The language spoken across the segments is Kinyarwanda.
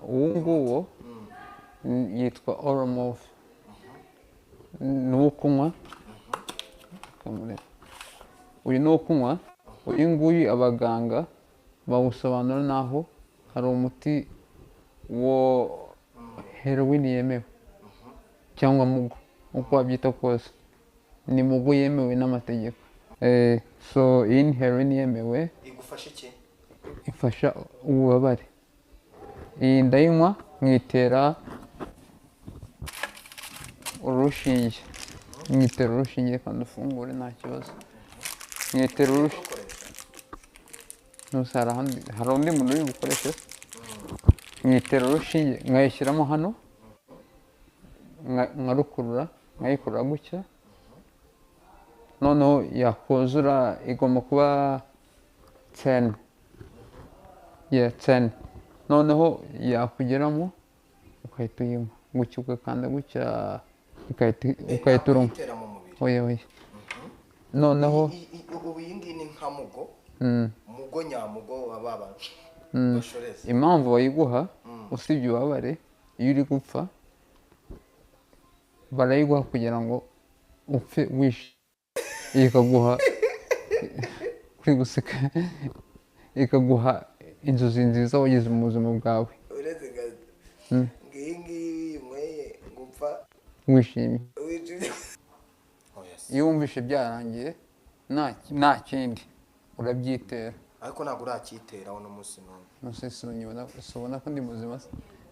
Uwo nguwo yitwa Oromorph, ni uwo kunywa. Uyu ni uwo kunywa. Uyu nguyu abaganga bawusobanura naho hari umuti wo heroin yemewe cyangwa mugo, uko wabyita kose ni mugo yemewe n'amategeko. So iyi ni heroin yemewe. Igufasha iki? Ifasha ububabare. Iyi ndayinywa nkitera urushinge, nkitera urushinge kandi ufungure nta kibazo. Nkitera urushinge. Hari undi muntu uri bukoreshe. Nkitera urushinge nkayishyiramo hano, nkarukurura, nkayikurura gutya. Noneho yakuzura igomba kuba 10. Yeah, 10. Noneho yakugeramo ukahita uyinywa gutya, ugakanda gutya ukahita uruma. Oya oya. Noneho ubu iyi ngiyi ni nka mugo. Mugo nyamugo baba bashoreza. Impamvu bayiguha usibye ububabare, iyo uri gupfa barayiguha kugira ngo upfe wishe. Ikaguha kuri guseka, ikaguha inzozi nziza wagize mu buzima bwawe. Uretse gato ngiyi ngiyi unyweye ngupfa wishimye. Iyo wumvishe byarangiye nta kindi urabyitera. Ariko ntabwo uracyitera uno munsi n'umwe. Ubona ko ndi muzima,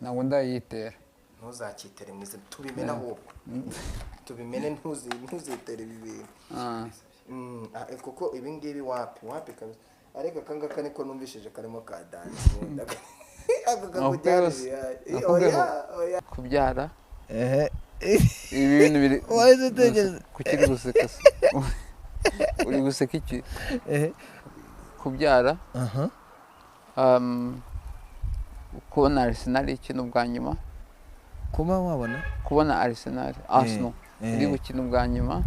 ntabwo ndayitera. Ntuzakitere mwiza, tubimene ahubwo. Tubimene, ntuzitere ibi bintu. Kuko ibi ngibi wapi wapi kabisa. Ariko aka ngaka niko numvishije karimo ka dance. Aka kakujyana. Kubyara. Ibi bintu biri kukiri guseka. Uri guseka iki? Kubyara. Kubona Arsenal ikintu bwa nyuma. Kuba wabona? Kubona Arsenal, Arsenal iri gukina ubwa nyuma.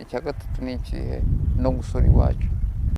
Icya gatatu ni ikihe? No gusura iwacu.